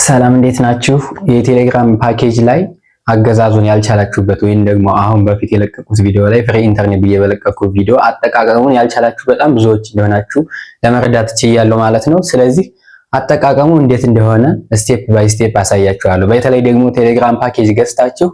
ሰላም፣ እንዴት ናችሁ? የቴሌግራም ፓኬጅ ላይ አገዛዙን ያልቻላችሁበት ወይም ደግሞ አሁን በፊት የለቀቁት ቪዲዮ ላይ free internet ብዬ በለቀኩት ቪዲዮ አጠቃቀሙን ያልቻላችሁ በጣም ብዙዎች እንደሆናችሁ ለመረዳት ችያለሁ ማለት ነው። ስለዚህ አጠቃቀሙ እንዴት እንደሆነ step by step አሳያችኋለሁ። በተለይ ደግሞ ቴሌግራም ፓኬጅ ገዝታችሁ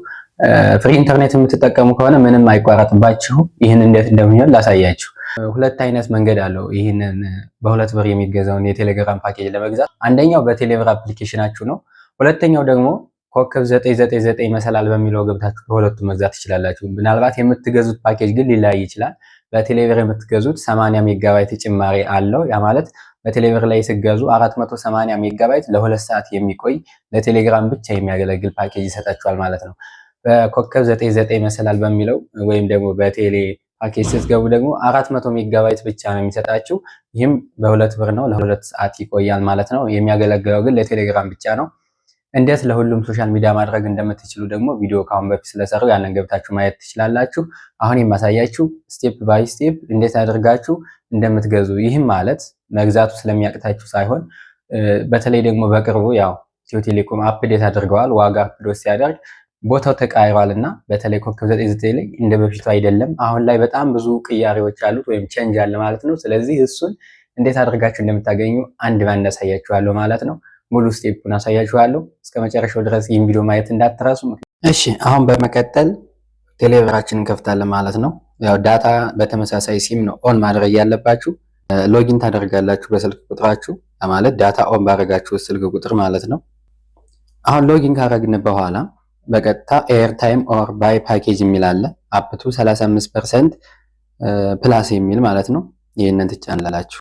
free internet የምትጠቀሙ ከሆነ ምንም አይቋረጥባችሁ። ይህን እንዴት እንደሚሆን ላሳያችሁ። ሁለት አይነት መንገድ አለው። ይህንን በ2 ብር የሚገዛውን የቴሌግራም ፓኬጅ ለመግዛት አንደኛው በቴሌብር application ኣችሁ ነው። ሁለተኛው ደግሞ ኮከብ 999 መሰላል በሚለው ገብታችሁ በሁለቱ መግዛት ትችላላችሁ። ምናልባት የምትገዙት ፓኬጅ ግን ሊለያይ ይችላል። በቴሌብር የምትገዙት 80 ሜጋባይት ጭማሪ አለው። ያ ማለት በቴሌብር ላይ ስትገዙ 480 ሜጋባይት ለ2 ሰዓት የሚቆይ ለቴሌግራም ብቻ የሚያገለግል ፓኬጅ ይሰጣችኋል ማለት ነው። በኮከብ 99 መሰላል በሚለው ወይም ደግሞ በቴሌ ፓኬጅ ስትገቡ ደግሞ 400 ሜጋባይት ብቻ ነው የሚሰጣችሁ። ይህም በ2 ብር ነው፣ ለ2 ሰዓት ይቆያል ማለት ነው። የሚያገለግለው ግን ለቴሌግራም ብቻ ነው። እንዴት ለሁሉም social media ማድረግ እንደምትችሉ ደግሞ ቪዲዮ ከአሁን በፊት ስለሰራሁ ያንን ገብታችሁ ማየት ትችላላችሁ። አሁን የማሳያችሁ step by step እንዴት አድርጋችሁ እንደምትገዙ፣ ይህም ማለት መግዛቱ ስለሚያቅታችሁ ሳይሆን በተለይ ደግሞ በቅርቡ ያው ኢትዮ ቴሌኮም update አድርገዋል። ዋጋ update ሲያደርግ ቦታው ተቀይሯል እና በተለይ ኮከብ 99 ላይ እንደ በፊቱ አይደለም። አሁን ላይ በጣም ብዙ ቅያሬዎች አሉት ወይም change አለ ማለት ነው። ስለዚህ እሱን እንዴት አድርጋችሁ እንደምታገኙ አንድ ባንድ አሳያችኋለሁ ማለት ነው። ሙሉ step ኡን አሳያችኋለሁ። እስከ መጨረሻው ድረስ ይህን ቪዲዮ ማየት እንዳትረሱ። እሺ፣ አሁን በመቀጠል ቴሌብራችንን እንከፍታለን ማለት ነው። ያው data በተመሳሳይ ሲም ነው on ማድረግ ያለባችሁ። Login ታደርጋላችሁ በስልክ ቁጥራችሁ፣ ማለት data on ባደረጋችሁ ስልክ ቁጥር ማለት ነው። አሁን login ካደረግን በኋላ በቀጥታ airtime or buy package የሚል አለ። Up to 35% plus የሚል ማለት ነው። ይህንን ትጫናላችሁ።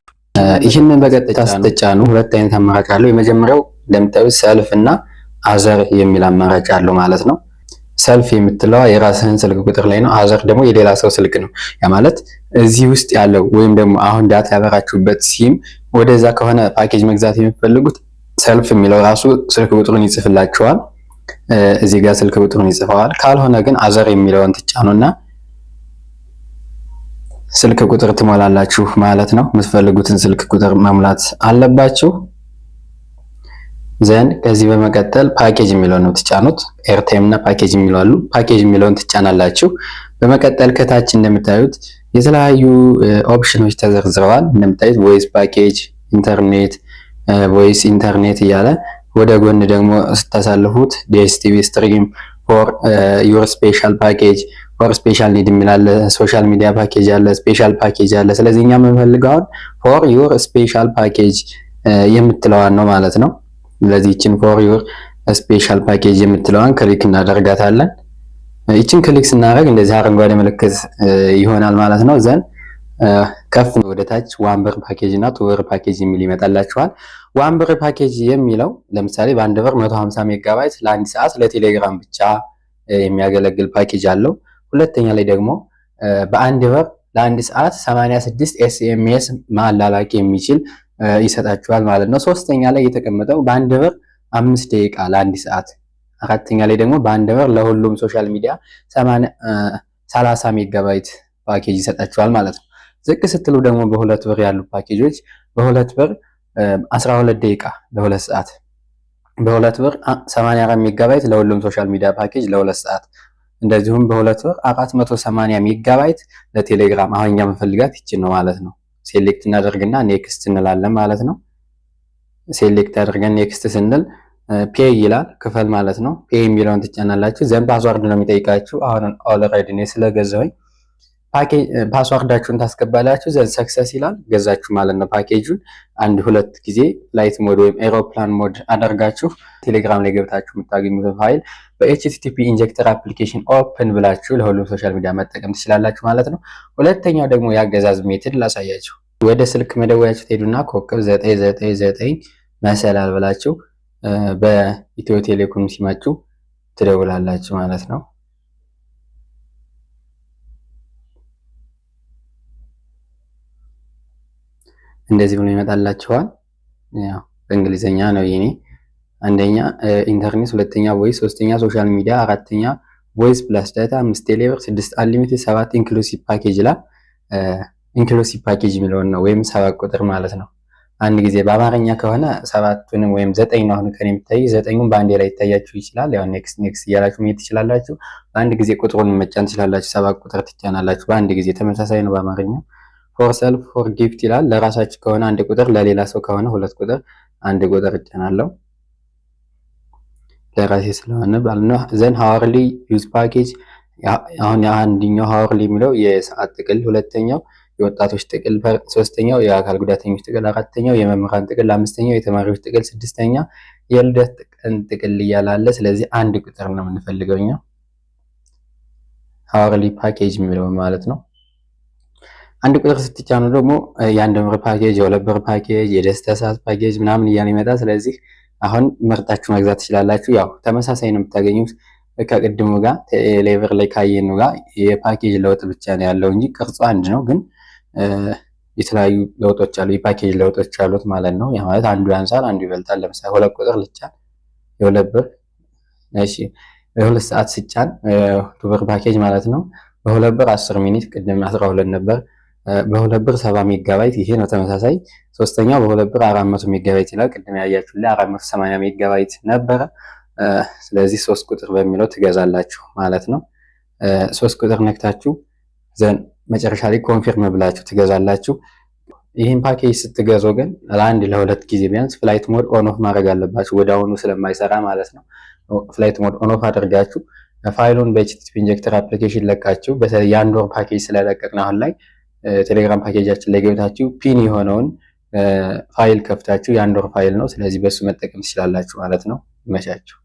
ይህንን በቀጥታ ስትጫኑ ሁለት አይነት አማራጭ አለው። የመጀመሪያው እንደምታዩት self እና other የሚል አማራጭ አለው ማለት ነው። Self የምትለዋ የራስህን ስልክ ቁጥር ላይ ነው። Other ደግሞ የሌላ ሰው ስልክ ነው። ያ ማለት እዚህ ውስጥ ያለው ወይም ደግሞ አሁን data ያበራችሁበት ሲም ወደዛ ከሆነ ፓኬጅ መግዛት የምትፈልጉት self የሚለው ራሱ ስልክ ቁጥሩን ይጽፍላችኋል። እዚህ ጋር ስልክ ቁጥሩን ይጽፈዋል። ካልሆነ ግን other የሚለውን ትጫኑና ስልክ ቁጥር ትሞላላችሁ ማለት ነው። የምትፈልጉትን ስልክ ቁጥር መሙላት አለባችሁ። Then ከዚህ በመቀጠል ፓኬጅ የሚለውን ነው ትጫኑት። Airtime እና ፓኬጅ የሚለው አሉ። ፓኬጅ የሚለውን ትጫናላችሁ። በመቀጠል ከታች እንደምታዩት የተለያዩ ኦፕሽኖች ተዘርዝረዋል። እንደምታዩት voice package፣ internet፣ voice internet እያለ ወደ ጎን ደግሞ ስታሳልፉት DSTV stream፣ for your special package፣ for special need የሚል አለ። Social media package አለ፣ special package አለ። ስለዚህ እኛ የምንፈልገው አሁን for your special package የምትለዋን ነው ማለት ነው። ስለዚህ ይችን for your special package የምትለዋን click እናደርጋታለን። ይችን click ስናደርግ እንደዚህ አረንጓዴ ምልክት ይሆናል ማለት ነው። Then ከፍ ወደ ታች 1 ብር ፓኬጅ እና 2 ብር ፓኬጅ የሚል ይመጣላችኋል። 1 ብር ፓኬጅ የሚለው ለምሳሌ በ1 ብር 150 ሜጋባይት ለአንድ ሰዓት ለቴሌግራም ብቻ የሚያገለግል ፓኬጅ አለው። ሁለተኛ ላይ ደግሞ በ1 ብር ለአንድ ሰዓት 86 SMS ማላላክ የሚችል ይሰጣችኋል ማለት ነው። ሶስተኛ ላይ የተቀመጠው በ1 ብር 5 ደቂቃ ለአንድ ሰዓት፣ አራተኛ ላይ ደግሞ በ1 ብር ለሁሉም social media 30 ሜጋባይት ፓኬጅ ይሰጣችኋል ማለት ነው። ዝቅ ስትሉ ደግሞ በ2 ብር ያሉ ፓኬጆች በ2 ብር 12 ደቂቃ ለ2 ሰዓት፣ በ2 ብር 84 ሜጋባይት ለሁሉም social media package ለ2 ሰዓት፣ እንደዚሁም በ2 ብር 480 ሜጋባይት ለቴሌግራም። አሁን እኛ የምንፈልጋት ይችን ነው ማለት ነው። Select እናደርግና next እንላለን ማለት ነው። Select አድርገን next ስንል pay ይላል፣ ክፈል ማለት ነው። Pay የሚለውን ትጫናላችሁ። Then password ነው የሚጠይቃችሁ። አሁን already እኔ ስለገዛሁኝ password ኣችሁን ታስገባላችሁ። Then success ይላል፣ ገዛችሁ ማለት ነው። ፓኬጁን አንድ ሁለት ጊዜ flight mode ወይም airplane mode አደርጋችሁ ቴሌግራም ላይ ገብታችሁ የምታገኙትን ፋይል በ HTTP injector application open ብላችሁ ለሁሉም social media መጠቀም ትችላላችሁ ማለት ነው። ሁለተኛው ደግሞ የአገዛዝ method ላሳያችሁ። ወደ ስልክ መደወያችሁ ትሄዱና ኮከብ 999 መሰላል ብላችሁ በኢትዮ ቴሌኮም ሲማችሁ ትደውላላችሁ ማለት ነው። እንደዚህ ብሎ ይመጣላችኋል። ያው በእንግሊዘኛ ነው የኔ። አንደኛ ኢንተርኔት፣ ሁለተኛ voice፣ ሶስተኛ social media፣ አራተኛ voice plus data፣ አምስት ቴሌብር፣ ስድስት unlimited፣ ሰባት inclusive package ይላል። Inclusive package የሚለውን ነው ወይም 7 ቁጥር ማለት ነው። አንድ ጊዜ በአማርኛ ከሆነ ሰባቱንም ወይም ዘጠኝ ነው አሁን ከኔ የሚታይ፣ ዘጠኙም በአንዴ ላይ ይታያችሁ ይችላል። ያው next next እያላችሁ መሄድ ትችላላችሁ። በአንድ ጊዜ ቁጥሩን መጫን ትችላላችሁ። ሰባት ቁጥር ትጫናላችሁ በአንድ ጊዜ። ተመሳሳይ ነው በአማርኛ። For self፣ for gift ይላል። ለራሳችሁ ከሆነ አንድ ቁጥር፣ ለሌላ ሰው ከሆነ ሁለት ቁጥር። አንድ ቁጥር እጫናለሁ ለራሴ ስለሆነ ማለት ነው። Then hourly use package፣ አሁን አንደኛው hourly የሚለው የሰዓት ጥቅል፣ ሁለተኛው የወጣቶች ጥቅል፣ ሶስተኛው የአካል ጉዳተኞች ጥቅል፣ አራተኛው የመምህራን ጥቅል፣ አምስተኛው የተማሪዎች ጥቅል፣ ስድስተኛ የልደት ቀን ጥቅል እያለ አለ። ስለዚህ አንድ ቁጥር ነው የምንፈልገው እኛ፣ hourly package የሚለው ማለት ነው። አንድ ቁጥር ስትጫኑ ደግሞ የአንድ ብር ፓኬጅ፣ የሁለት ብር ፓኬጅ፣ የደስታ ሰዓት ፓኬጅ ምናምን እያለ ይመጣል። ስለዚህ አሁን መርጣችሁ መግዛት ትችላላችሁ። ያው ተመሳሳይ ነው የምታገኙት ከቅድሙ ጋር፣ ቴሌብር ላይ ካየነው ጋር። የፓኬጅ ለውጥ ብቻ ነው ያለው እንጂ ቅርጹ አንድ ነው፣ ግን የተለያዩ ለውጦች አሉ፣ የፓኬጅ ለውጦች አሉት ማለት ነው። ያ ማለት አንዱ ያንሳል፣ አንዱ ይበልጣል። ለምሳሌ ሁለት ቁጥር ልጫን፣ የሁለት ብር፣ እሺ፣ የሁለት ሰዓት ስጫን 2 ብር ፓኬጅ ማለት ነው። በ2 ብር 10 minute፣ ቅድም 12 ነበር። በ2 ብር 70 ሜጋባይት፣ ይሄ ነው ተመሳሳይ። ሶስተኛው በ2 ብር 400 ሜጋባይት ይላል። ቅድም ያያችሁ ላይ 480 ሜጋባይት ነበረ። ስለዚህ ሶስት ቁጥር በሚለው ትገዛላችሁ ማለት ነው። ሶስት ቁጥር ነክታችሁ then መጨረሻ ላይ confirm ብላችሁ ትገዛላችሁ። ይህን ፓኬጅ ስትገዙ ግን ለአንድ ለሁለት ጊዜ ቢያንስ flight mode on off ማድረግ አለባችሁ፣ ወደ አሁኑ ስለማይሰራ ማለት ነው። Flight mode on off አድርጋችሁ ፋይሉን በ HTTP injector application ለቃችሁ፣ በተለይ የአንድ ወር ፓኬጅ ስለለቀቅን አሁን ላይ ቴሌግራም ፓኬጃችን ላይ ገብታችሁ pin የሆነውን ፋይል ከፍታችሁ፣ የአንድ ወር ፋይል ነው። ስለዚህ በሱ መጠቀም ትችላላችሁ ማለት ነው። ይመቻችሁ።